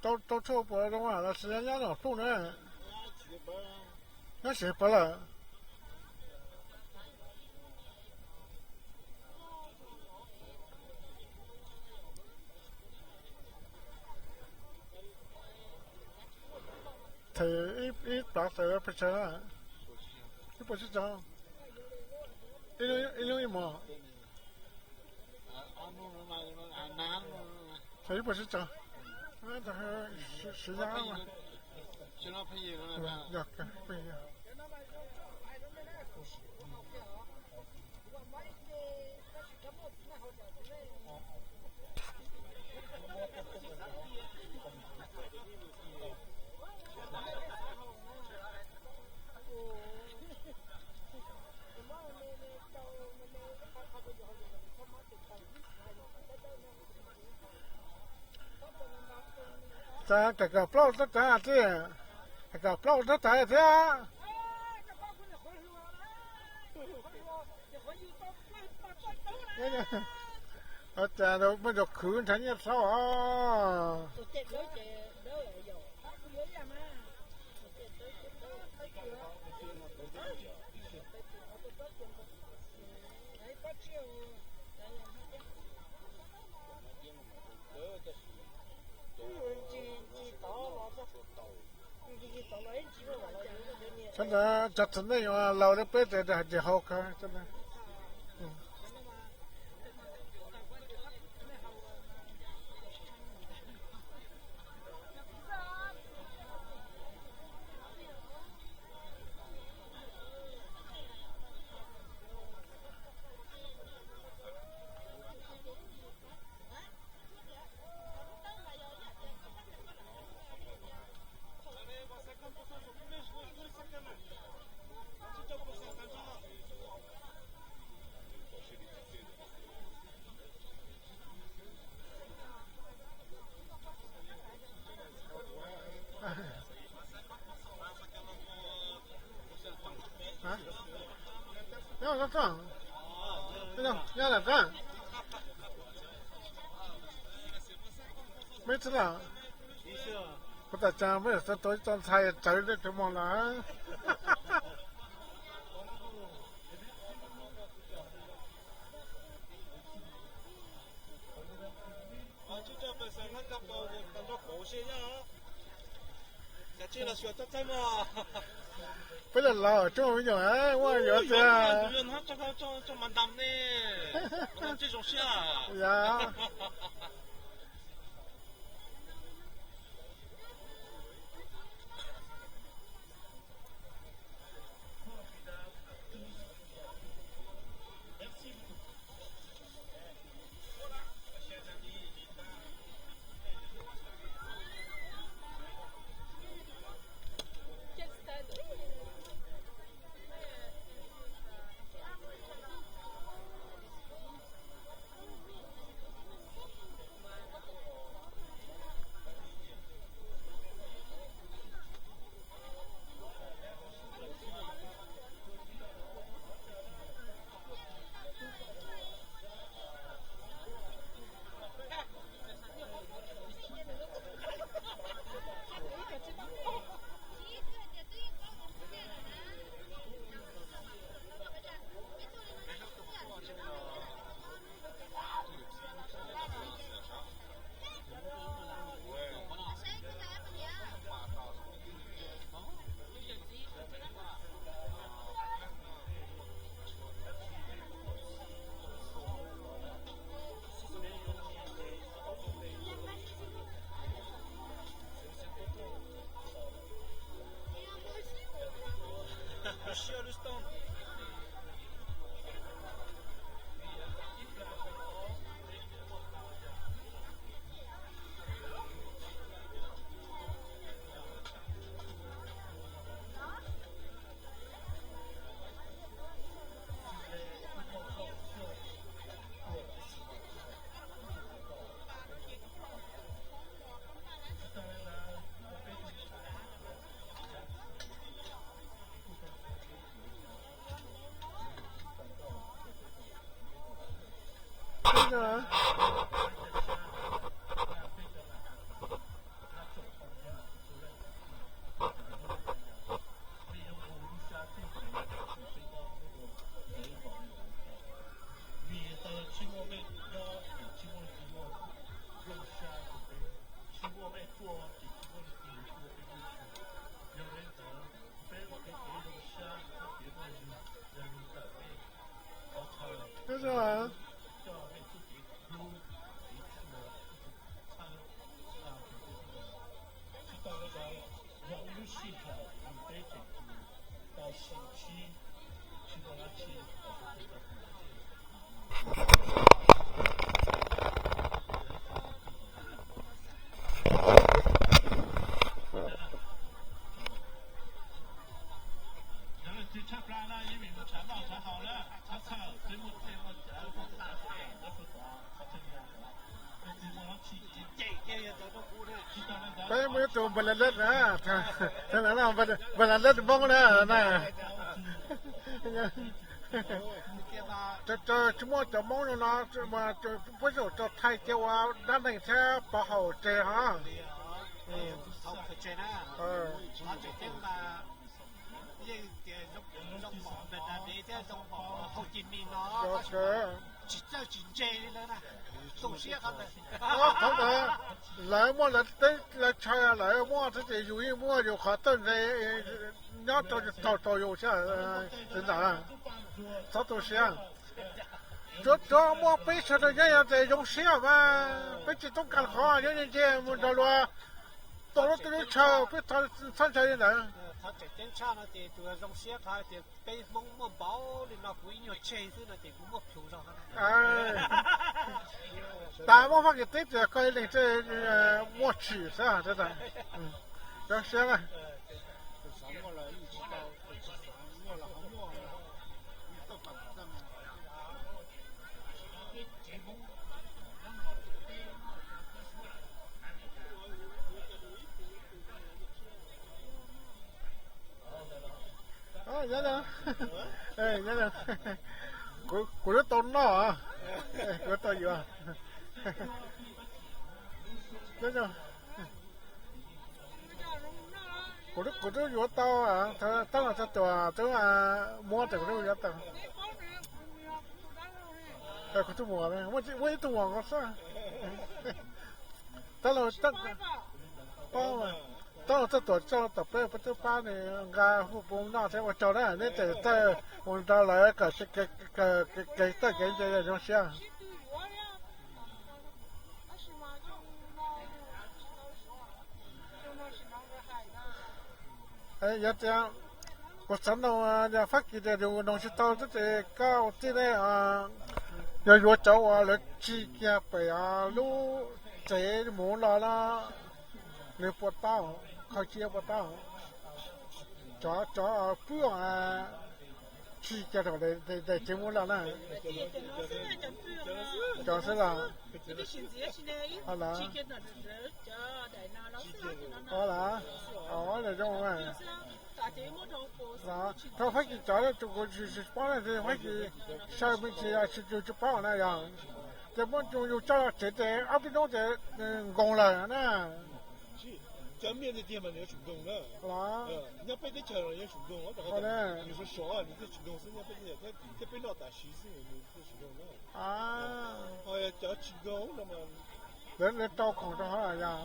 Tau tshuaj puas zoo los sis nyob nyob no pluj na? Nyob tsev puas lawm? Them ib plav xaws pes tsawg na? Ib puas tsib caug. Ib lub ib mos. Them ib puas tsib caug. Siv nyob. Yog, pheej yog. Cas kawm kawm plaub tab tag thiab, kawm kawm plaub tab tag thiab. Cas muaj cov khwv nrhav nyiaj saub os. Tov ntawd cov txiv neej uas laus li peb ces hais tias hau kawg. Nyob lam tab, meb txib lawm. Kuv tam tsa meb tau tau ib co ntxhais tsawv tej tug moog lawm. Peb lawv laus tsoom me nyuam ua yuav tiag. Yog. Peb muaj ib tug Npalalet na, tag no Npalalet Hmoob na na. Tsis muaj cov Hmoob no no, puab zaum rau thaij cia ua dab neeg thiab pov haum tseg ho. Qhov ntawd lawv muaj lawv teb lawv chaw, lawv muaj thiab ces yus yeej muaj yus qhov txawj ntse nyob rau taug rau yus thiab. Txiv ntxawm, txhob tu siab. Tsuav tsuav muaj peb sawv daws nyob no ces zoo siab mas peb tsis toob kas qhov nyob ntse mus nrog luag tau lub teb lub chaw peb txhob ntshai li ntawd. Tas muab Fab Kis teb tias koj ib leeg tej muaj tshwm xwb. Zoo siab na. Nyob, nyob, kuv lub tau noj, kuv tau yuav. Kuv twb yuav tau, tab los txog tuam twb muab tas kuv twb yuav tau. Kuv twb muag, muaj ib tug muag nkaus xwb. Tab los, tab los txog tuam tso tom peb, peb twb pab nws nqa hu pub noj thiab ua tsaug na, neb tseem txawj mus nrog lawv kom kev txawj kev ntse zoo siab. Yog tias kuv xav noog Fab Kis tias yus noog tsis tau xwb ces koj ua tij ne, yog yuav cov uas lawv tsim kiag pem lub tsev mus los no, nws puas tau, kho cia puas tau? Cov, cov pwj tsim kiag daim tsev mus los na. Cov xwb los? Los, los zoo. Thaum Fab Kis cov kuv tsis paub na, Fab Kis saw me ntsis yus tsis paub na yog ces muab yus coj los tsev ces ob peb hnub ces nkoos lawm na. Los, lawv, lawv rau khoom rau hauv yog.